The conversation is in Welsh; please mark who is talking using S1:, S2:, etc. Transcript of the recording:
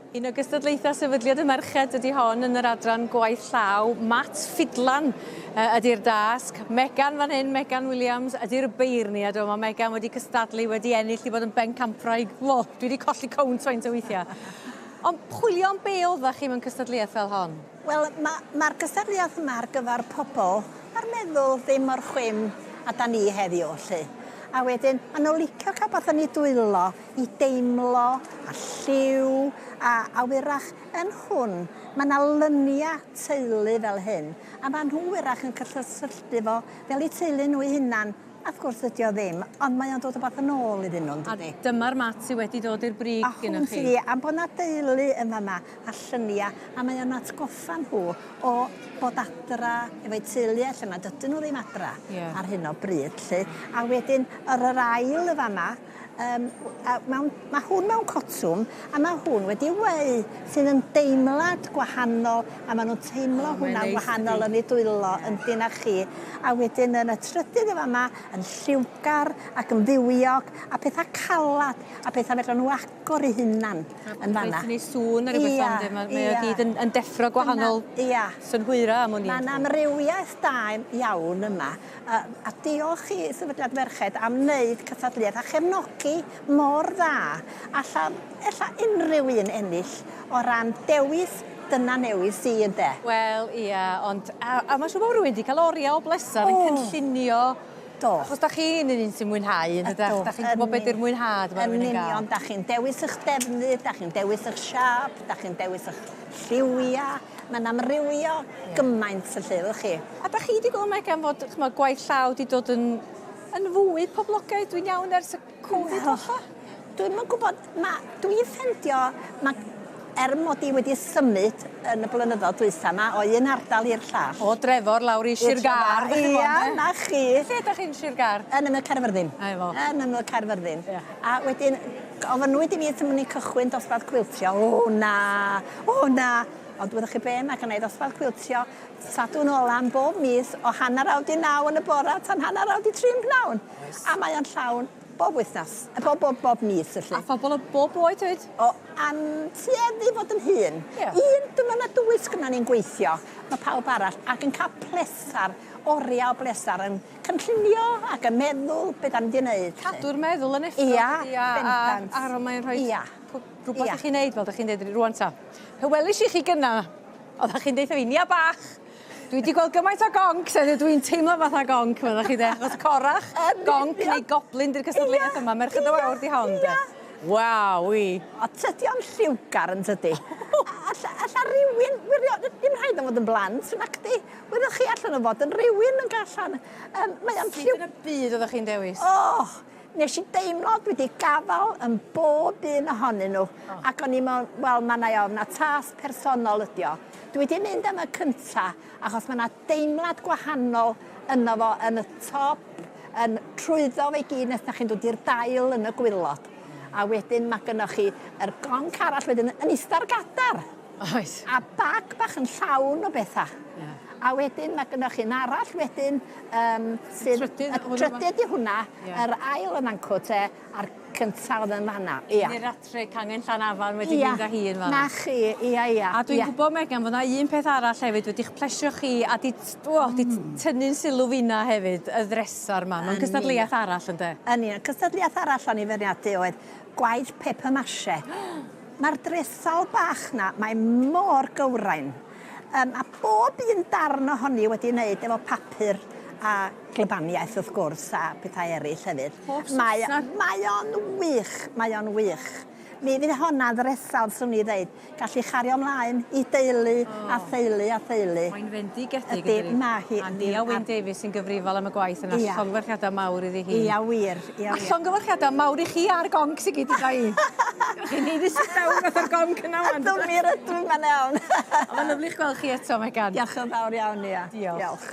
S1: Un o gystadlaethau Sefydliad y Merched ydy hon yn yr adran gwaith llaw. Matt Ffidlan ydy'r dasg. Megan fan hyn, Megan Williams ydy'r beirniad. O, mae Megan wedi cystadlu, wedi ennill i fod yn bencampwraig. O, dwi wedi colli cownt faint o weithiau. Ond chwilio am be oeddech chi mewn cystadleuaeth fel hon?
S2: Wel, mae'r ma gystadleuaeth yma ar gyfer pobl a'r meddwl ddim mor chwim a da ni heddiw, 'lly. A wedyn, maen nhw'n licio cael beth yn eu dwylo i deimlo a lliw a a wyrach yn hwn ma' 'na lynia teulu fel hyn a ma' nhw wyrach yn cysylltu fo fel eu teulu nhw eu hunan a wrth gwrs dydi o ddim ond mae o'n dod wbath yn ôl iddyn nhw yndydi?
S1: A dyma'r mat sy wedi dod i'r brig gynnoch chi.
S2: A hwn sy am bo' 'na deulu yn fama a llynia a mae o'n atgoffa nhw o bod adra efo'u teulu ella nad ydyn nhw ddim adra ar hyn o bryd 'lly a wedyn yr yr ail y fama Yym a mewn... Ma' hwn mewn cotwm a ma' hwn wedi weu sydd yn deimlad gwahanol a ma' nw'n teimlo hwnna'n wahanol yn eu dwylo yndi 'na chi. A wedyn yn y trydydd yn fama yn lliwgar ac yn fywiog a petha calad a petha fedran nhw agor eu hunan yn fan 'na.
S1: Reit yn ei sŵn a rhywbeth fel 'na ma' mae o gyd yn yn deffro gwahanol
S2: Ia.
S1: synhwyra am wn i.
S2: Ma' 'na amrywiaeth da iawn yma. A, a diolch i Sefydliad Merched am wneud cystadleuaeth a chefnogi mor dda. Alla, ella unrhyw un ennill o ran dewis, dyna newis i ynde?
S1: Wel, ia, ond a, a mae'n siŵr bod rhywun wedi cael oriau o bleser yn cynllunio.
S2: Do.
S1: Achos da chi'n un sy'n mwynhau, yn dydach? Da chi'n gwybod beth yw'r mwynhad mae rhywun yn gael.
S2: Yn union, da chi'n dewis eich defnydd, da chi'n dewis eich siâp, da chi'n dewis eich lliwiau. Mae'n amrywio gymaint y lle, wch chi.
S1: A da chi wedi gweld Megan fod ch'mod gwaith llaw 'di dod yn yn fwy poblogaidd dwi'n iawn ers y Covid falla?
S2: Dwi'm yn gwybod ma' dwi'n ffendio ma' er mod i wedi symud yn y blynyddodd dwytha 'ma o un ardal i'r llall.
S1: O Drefor lawr i Sir Gâr 'dych chi'n
S2: Ia, 'na chi.
S1: Lle 'dach chi'n Sir Gâr?
S2: Yn ymyl Caerfyrddin.
S1: 'Na fo.
S2: Yn ymyl Caerfyrddin. Ia. A wedyn gofynnwyd i mi os o'n i'n cychwyn dosbarth cwiltio. O na! O na! Ond wyddoch chi be, mae gynna i ddosbarth cwiltio Sadwrn ola am bob mis o hanner awr 'di naw yn y bora tan hanner awr 'di tri'n pnawn.
S1: Oes.
S2: A mae o'n llawn bob wythnos, yy bob bob bob mis felly.
S1: A phobl o bob oed hefyd?
S2: O, a'n tueddu i fod yn hŷn.
S1: Ie.
S2: Un, dwi me'wl na dwy sgynnon ni'n gweithio, ma' pawb arall, ac yn ca'l plesar, oria o blesar yn cynllunio ac yn meddwl be' 'dan ni 'di neud 'lly.
S1: Cadw'r meddwl yn effro
S2: Ia,
S1: dydi a a
S2: bendant.
S1: a mae'n rhoi
S2: Ia.
S1: rhywbeth i chi neud fel 'dach chi'n deud rŵan ta. Pe welis i chi gynna, oddach chi'n deutha fi, Nia bach, dwi 'di gweld gymaint o goncs heddiw, dwi'n teimlo fatha gonc, meddach chi 'de, achos corach, gonc neu goblin 'di'r cystadleuaeth yma, Merched y Wawr 'di hon 'de. Waw, wi.
S2: O, tydi o'n lliwgar yn tydi? Alla, alla rywun, wirion, dim rhaid o fod yn blant, nacdi? Wyddoch chi, allan o fod yn rywun yn gallan. Um, mae o'n
S1: lliw... Sut yn y byd oeddech chi'n dewis?
S2: Oh, Nes i deimlo dwi 'di gafal yn bob un ohonyn nhw oh. ac o'n i'n meddwl, wel ma' 'na ofn a tasg personol ydi o. Dwi 'di mynd am y cynta achos ma' 'na deimlad gwahanol yno fo yn y top, yn trwyddo fe i gyd nes 'dach chi'n dod i'r dail yn y gwilod. A wedyn ma' gynnoch chi yr gonc arall wedyn yn ista ar gadar.
S1: Oes.
S2: A bag bach yn llawn o betha.
S1: Ie.
S2: A wedyn ma' gynnoch chi un arall wedyn yym sydd...
S1: Trydydd
S2: Y trydydd 'di hwnna.
S1: Ie.
S2: Yr ail yn fancw te a'r cynta o'dd yn fan 'na. Ia.
S1: Neu'r atre cangen Llanafan wedi mynd â hi yn fan 'na.
S2: Na chi, ia ia.
S1: A dwi'n gwbo Megan fo' 'na un peth arall hefyd wedi'ch plesio chi a 'di o 'di tynnu'n sylw finna hefyd, y ddresar 'ma. Mewn cystadleuaeth arall ynde?
S2: Yn union. Cystadleuaeth arall o'n i feirniadu oedd gwaith paper mache. Mae'r dresal bach 'na, mae mor gywrain. Yym, a bob un darn ohoni wedi wneud efo papur a glybaniaeth wrth gwrs a pethau eraill hefyd.
S1: Pob
S2: Mae,
S1: Saesneg.
S2: mae o'n wych, mae o'n wych. Mi fydd honna ddresal, swn i ddeud, gallu chario mlaen i deulu a theulu a theulu.
S1: Mae'n fendigedig
S2: Ydi, ma' hi.
S1: A Nia Wyn Davies sy'n gyfrifol am y gwaith yna.
S2: Ia.
S1: Llongyfarchiadau mawr iddi hi.
S2: Ia wir, ia wir.
S1: A llongyfarchiadau mawr i chi a'r goncs i gyd i dau. Chi'n neud i sit down fatha'r gonc yna wan.
S2: Ydw, mi yr ydw, mae'n iawn.
S1: Ond mae'n lyfli'ch gweld chi eto, Megan.
S2: Diolch yn fawr iawn, Nia.
S1: Diolch.
S2: Diolch.